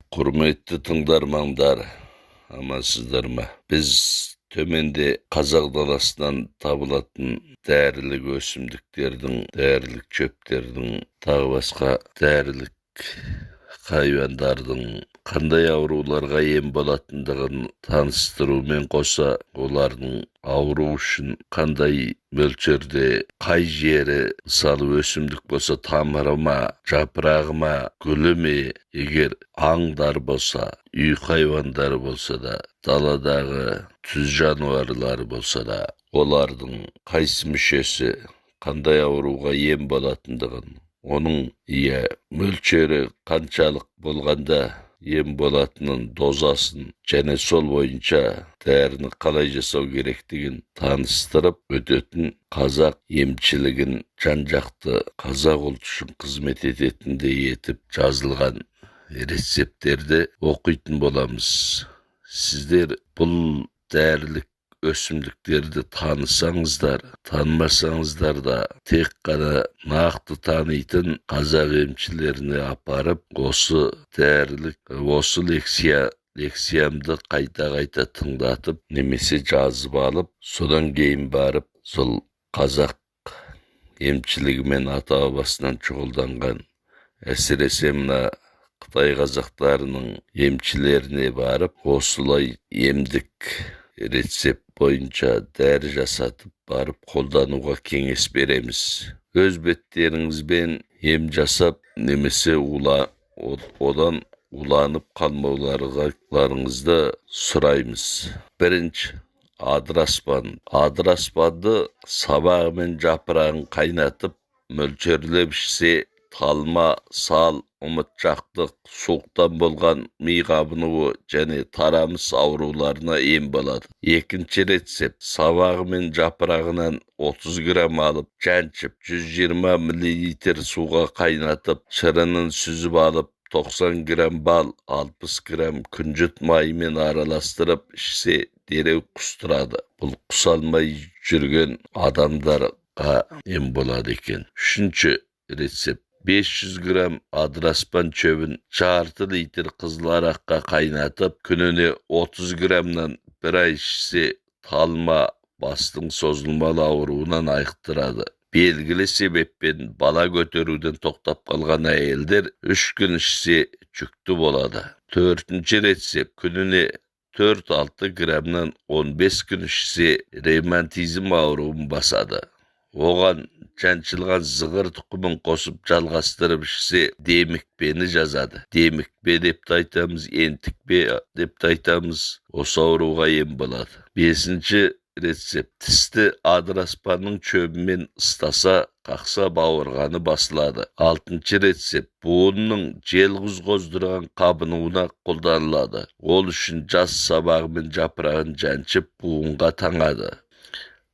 Құрметті тыңдармандар, амансыздар ма? Біз төменде қазақ даласынан табылатын дәрілік өсімдіктердің, дәрілік шөптердің, тағы басқа дәрілік хайуандардың қандай ауруларға ем болатындығын таныстырумен қоса, олардың ауру үшін қандай мөлшерде, қай жері, мысалы, өсімдік болса тамыры ма, жапырағы ма, гүлі ме, егер аңдар болса, үй хайуандары болса да, даладағы түз жануарлары болса да, олардың қайсы мүшесі қандай ауруға ем болатындығын, оның мөлшері қаншалық болғанда ем болатынын, дозасын және сол бойынша дәріні қалай жасау керектігін таныстырып өтетін, қазақ емшілігін жан-жақты, қазақ ұлты үшін қызмет ететіндей етіп жазылған рецепттерді оқитын боламыз. Сіздер бұл дәрілік өсімдіктерді танысаңыздар, танымасаңыздар да, тек қана нақты танитын қазақ емшілеріне апарып, осы дәрілік, осы лекциямды қайта-қайта тыңдатып немесе жазып алып, содан кейін барып сол қазақ емшілігімен ата-бабасынан шұғылданған, әсіресе мына Қытай қазақтарының емшілеріне барып, осылай емдік рецепт бойынша дәрі жасатып барып қолдануға кеңес береміз. Өз беттеріңізбен ем жасап немесе одан уланып қалмауларыңызды сұраймыз. Бірінші, адыраспан. Адыраспанды сабағы мен жапырағын қайнатып мөлшерлеп ішсе, талма, сал, ұмытшақтық, суықтан болған ми қабынуы және тарамыс ауруларына ем болады. Екінші рецепт: сабағы мен жапырағынан 30 грамм алып, жаншып, 120 миллилитр суға қайнатып, шырынын сүзіп алып, 90 грамм бал, 60 грамм күнжіт майымен араластырып ішсе, дереу құстырады. Бұл құса алмай жүрген адамдарға ем болады екен. Үшінші рецепт: 500 грамм адыраспан шөбін жарты литр қызыл араққа қайнатып, күніне 30 граммнан бір ай ішсе, талма, бастың созылмалы ауруынан айықтырады. Белгілі себеппен бала көтеруден тоқтап қалған әйелдер 3 күн ішсе, жүкті болады. Төртінші рецепт: күніне 4-6 граммнан 15 күн ішсе, ревматизм ауруын басады. Оған жаншылған зығыр тұқымын қосып жалғастырып ішсе, демікпені жазады. Демікпе деп те айтамыз, ентікпе деп те айтамыз. Осы ауруға ем болады. Бесінші рецепт: тісті адыраспанның шөбімен ыстаса, қақса, бауырғаны басылады. Алтыншы рецепт: буынның желғыз қоздырған қабынуына қолданылады. Ол үшін жас сабағы мен жапырағын жаншып, буынға таңады.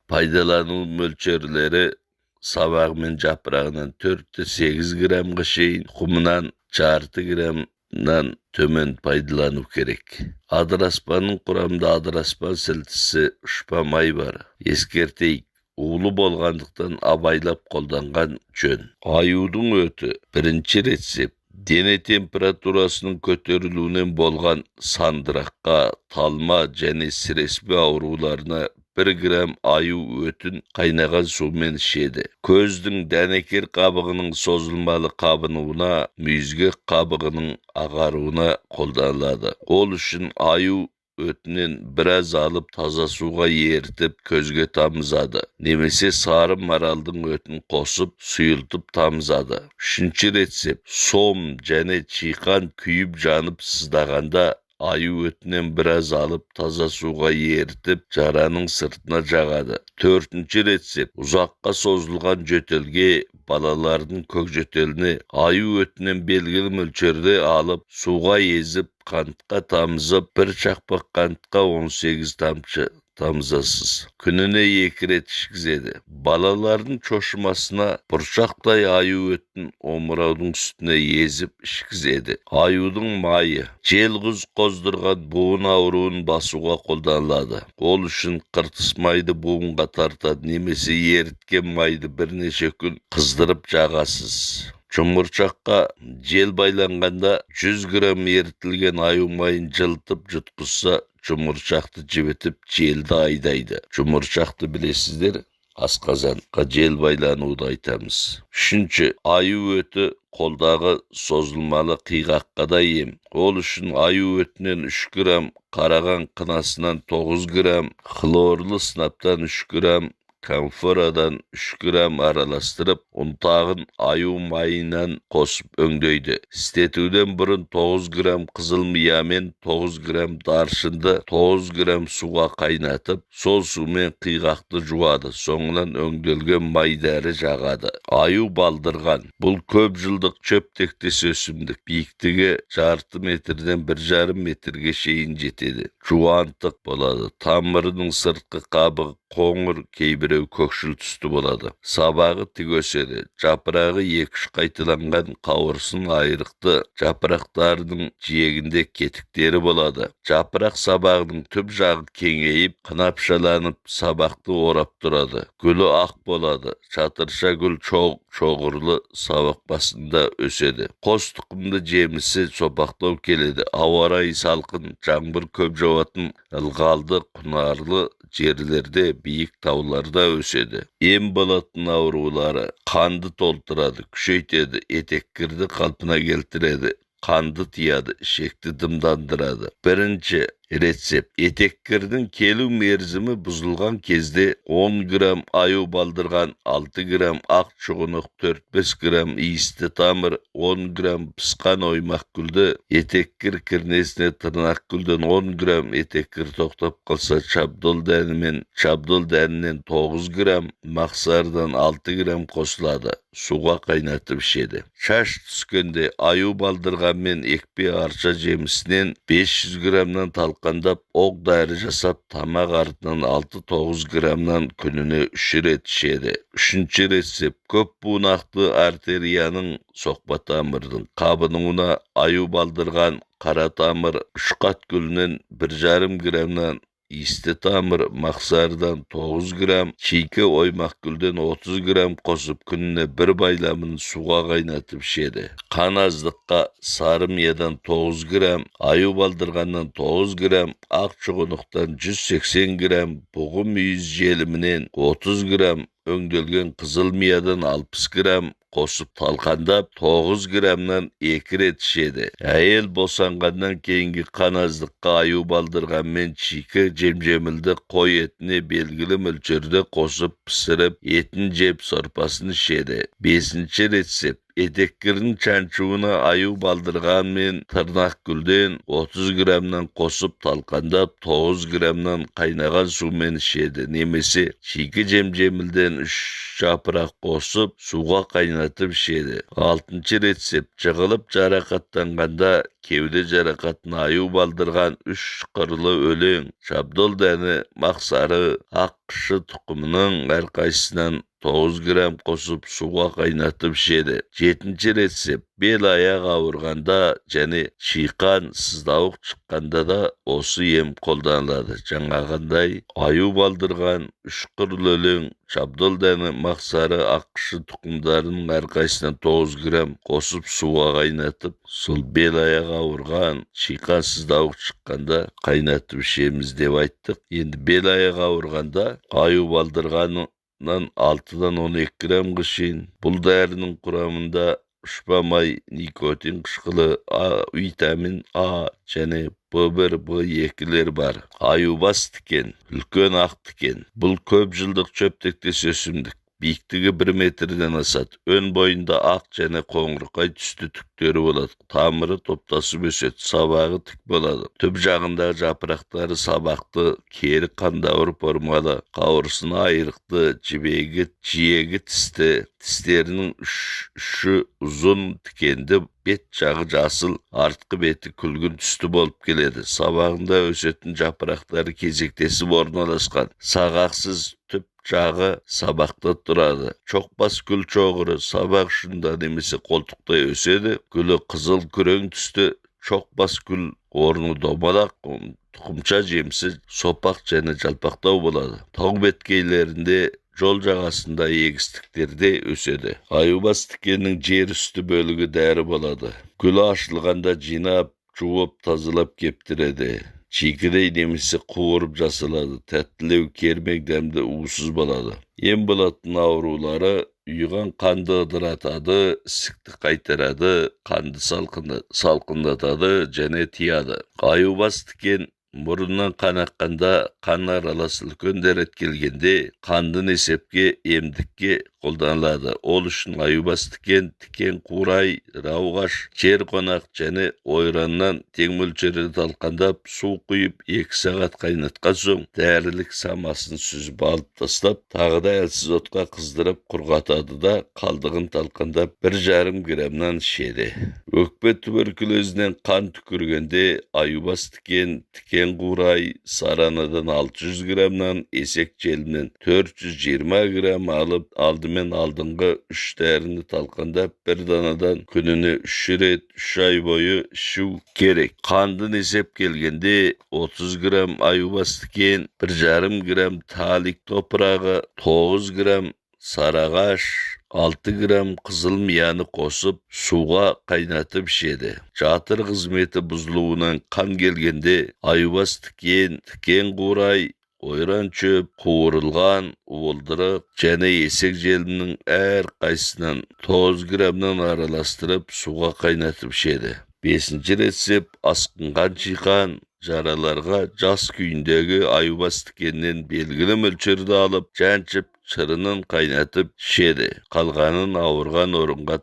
Пайдалану мөлшерлері: сабағы мен жапырағынан 4-8 граммға шейін, тұқымынан жарты граммнан төмен пайдалану керек. Адыраспанның құрамында адыраспан сілтісі, ұшпа май бар. Ескертейік, улы болғандықтан абайлап қолданған жөн. Аюдың өті. Бірінші рецепт: дене температурасының көтерілуінен болған сандыраққа, талма және сіреспе ауруларына 1 грамм аю өтін қайнаған сумен ішеді. Көздің дәнекер қабығының созылмалы қабынуына, мүйізгек қабығының ағаруына қолданылады. Ол үшін аю өтінен біраз алып, таза суға ерітіп, көзге тамызады немесе сары маралдың өтін қосып, сұйылтып тамызады. Үшінші рецепт: сом және чиқан күйіп жанып сыздағанда, аю өтінен біраз алып, таза суға ерітіп, жараның сыртына жағады. Төртінші рецепт: ұзаққа созылған жөтелге, балалардың көк жөтеліне аю өтінен белгілі мөлшерде алып, суға езіп, қантқа тамызып, бір шақпақ қантқа 18 тамшы тамызасыз. Күніне 2 рет ішкізеді. Балалардың шошымасына бұршақтай аю өтін омыраудың үстіне езіп ішкізеді. Аюдың майы желғыз қоздырған буын ауруын басуға қолданылады. Ол үшін қыртыс майды буынға тартады немесе еріткен майды бірнеше күн қыздырып жағасыз. Жұмыршаққа жел байланғанда 100 грамм ерітілген аю майын жылытып жұтқызса, жұмыршақты жібітіп желді айдайды. Жұмыршақты білесіздер, асқазанға жел байлануды айтамыз. Үшінші, аю өті қолдағы созылмалы қиғаққа да ем. Ол үшін аю өтінен 3 грамм, қараған қынасынан 9 грамм, хлорлы сынаптан 3 грамм, камфорадан 3 грамм араластырып, ұнтағын аю майынан қосып өңдейді. Істетуден бұрын 9 грамм қызыл мия мен 9 грамм даршынды 9 грамм суға қайнатып, сол сумен қиғақты жуады. Соңынан өңделген май дәрі жағады. Аю балдырған. Бұл көп жылдық шөп тектес өсімдік. Биіктігі жарты метрден 1,5 метрге шейін жетеді. Жуантық болады. Тамырының сыртқы қабығы қоңыр, кейбіреу көкшіл түсті болады. Сабағы тік өседі. Жапырағы 2-3 қайталанған қауырсын айрықты. Жапырақтарының жиегінде кетіктері болады. Жапырақ сабағының түп жағы кеңейіп, қынапшаланып, сабақты орап тұрады. Гүлі ақ болады. Шатырша гүл шоғырлы сабақ басында өседі. Қос тұқымды жемісі сопақтау келеді. Ауа райы салқын, жаңбыр көп жауатын ылғалды, құнарлы жерлерде, биік тауларда өседі. Ем болатын аурулары: қанды толтырады, күшейтеді, етеккірді қалпына келтіреді, қанды тияды, ішекті дымдандырады. Бірінші рецепт. Етеккірдің келу мерзімі бұзылған кезде 10 грамм аю балдырған, 6 грамм ақ шұғынық, 4-5 грамм иісті тамыр, 10 грамм пысқан оймақ гүлді, етеккір кірнесіне тырнақ гүлден 10 грамм, етеккір тоқтап қалса чабдол дәнімен, чабдол дәнінен 9 грамм, мақсардан 6 грамм қосылады. Суға қайнатып ішеді. Шаш түскенде аю балдырған мен екпе арша жемісінен 500 граммнан талқандап оқ дәрі жасап, тамақ артынан 6-9 граммнан күніне 3 рет ішеді. Үшінші рецепт. Көп бунақты артерияның соқпа тамырдың қабынуына аю балдырған, қара тамыр, үшқат гүлінен 1,5 граммнан, иісті тамыр, мақсардан 9 грамм, шикі оймақ гүлден 30 грамм қосып, күніне бір байламын суға қайнатып ішеді. Қан аздыққа сары миядан 9 грамм, аю балдырғаннан 9 грамм, ақ шұғынықтан 180 грамм, бұғы мүйіз желімінен 30 грамм, өңделген қызыл миядан 60 грамм қосып талқандап 9 граммнан 2 рет ішеді. Әйел босанғаннан кейінгі қан аздыққа аю балдырған мен шикі жемжемілді қой етіне белгілі мөлшерде қосып пісіріп, етін жеп, сорпасын ішеді. Бесінші рецепт. Етеккірдің шаншуына аю балдырған мен тырнақ гүлден 30 граммнан қосып талқандап 9 граммнан қайнаған сумен ішеді. Немесе шикі жемжемілден 3 жапырақ қосып суға қайнатып ішеді. Алтыншы рецепт. Жығылып жарақаттанғанда кеуде жарақатын аю балдырған, 3 қырлы өлең, шабдол дәні, мақсары, ақ қышы тұқымының әрқайсысынан 9 грамм қосып суға қайнатып ішеді. Жетінші рецепт. Бел аяқ ауырғанда және шиқан сыздауық шыққанда да осы ем қолданылады. Жаңағындай аю балдырған, 3 қырлы өлең, шабдол дәні, мақсары, ақ қышы тұқымдарының әрқайсысынан 9 грамм қосып суға қайнатып, сол бел аяқ ауырған, шиқан сыздауық шыққанда қайнатып ішеміз деп айттық. Енді бел аяқ ауырғанда аю балдырғаннан 6-дан 12 граммға шейін. Бұл дәрінің құрамында ұшпа май, никотин қышқылы, А, витамин А және B1, B2-лер бар. Аюбас тікен, үлкен ақ тікен. Бұл көп жылдық шөп тектес өсімдік. Биіктігі 1 метрден асады. Өн бойында ақ және қоңырқай түсті түктері болады. Тамыры топтасып өседі, сабағы тік болады. Түп жағындағы жапырақтары сабақты, кері қандауыр формалы, қауырсыны айрықты, жиегі тісті, тістерінің үші ұзын тікенді, бет жағы жасыл, артқы беті күлгін түсті болып келеді. Сабағында өсетін жапырақтары кезектесіп орналасқан. Сағақсыз түп жағы сабақта тұрады. Шоқбас гүл шоғыры сабақ ұшында немесе қолтықтай өседі. Гүлі қызыл күрең түсті. Шоқбас гүл орны домалақ, тұқымша жемісі сопақ және жалпақтау болады. Тау беткейлерінде Жол жағасында егістіктерде өседі. Аюбас тікеннің жер үсті бөлігі дәрі болады. Гүлі ашылғанда жинап, жуып, тазалап кептіреді. Шикідей немесе қуырып жасалады. Тәттілеу, кермек дәмді, уысыз болады. Ем болатын аурулары: ұйыған қанды ыдыратады, ісікті қайтарады, қанды салқындатады және тыяды. Аюбас тікен мұрыннан қан аққанда, қан аралас үлкен дәрет келгенде қанды несепке, емдікке қолданылады. Ол үшін аюбас тікен, тікен қурай, рауғаш, жер қонақ және ойраннан тең мөлшерде талқандап, су құйып 2 сағат қайнатқан соң дәрілік самасын сүзіп алып тастап, тағы да әлсіз отқа қыздырып құрғатады да, қалдығын талқандап 1,5 граммнан ішеді. Өкпе туберкулезінен қан түкіргенде аюбас тікен, тікен қурай, саранадан 600 граммнан, есек желінен 420 грамм алып, алдымен алдыңғы 3 дәріні талқандап, бір данадан күніне 3 рет 3 ай бойы ішу керек. Қанды несеп келгенде 30 грамм аюбас тікен, 1,5 грамм талик топырағы, 9 грамм сарағаш, 6 грамм қызыл мияны қосып, суға қайнатып ішеді. Жатыр қызметі бұзылуынан қан келгенде аюбас тікен, тікен қурай, ойран шөп, қуырылған уылдырық және есек желінің әр қайсысынан 9 граммнан араластырып, суға қайнатып ішеді. 5-ші рецепт: асқынған шиқан жараларға жас күйіндегі аюбас тікеннен белгілі мөлшерде алып, жаншып, шырынын қайнатып ішеді. Қалғанын ауырған орынға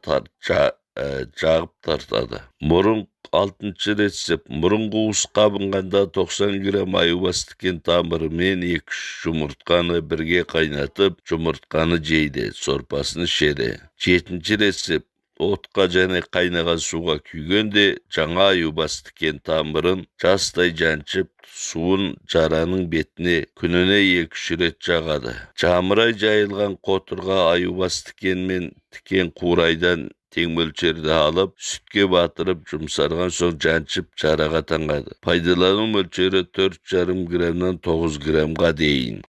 жағып тартады. Мұрын 6-шы рецепт: мұрын қуыс қабынғанда 90 грамм аюбас тікен тамырымен 2-3 жұмыртқаны бірге қайнатып, жұмыртқаны жейді, сорпасын ішеді. 7-ші рецепт: отқа және қайнаған суға күйгенде жаңа аюбас тікен тамырын жастай жаншып, суын жараның бетіне күніне 2-3 рет жағады. Жамырай жайылған қотырға аюбас тікен мен тікен қурайдан тең мөлшерде алып, сүтке батырып, жұмсарған соң жаншып, жараға таңады. Пайдалану мөлшері 4,5 граммнан 9 граммға дейін.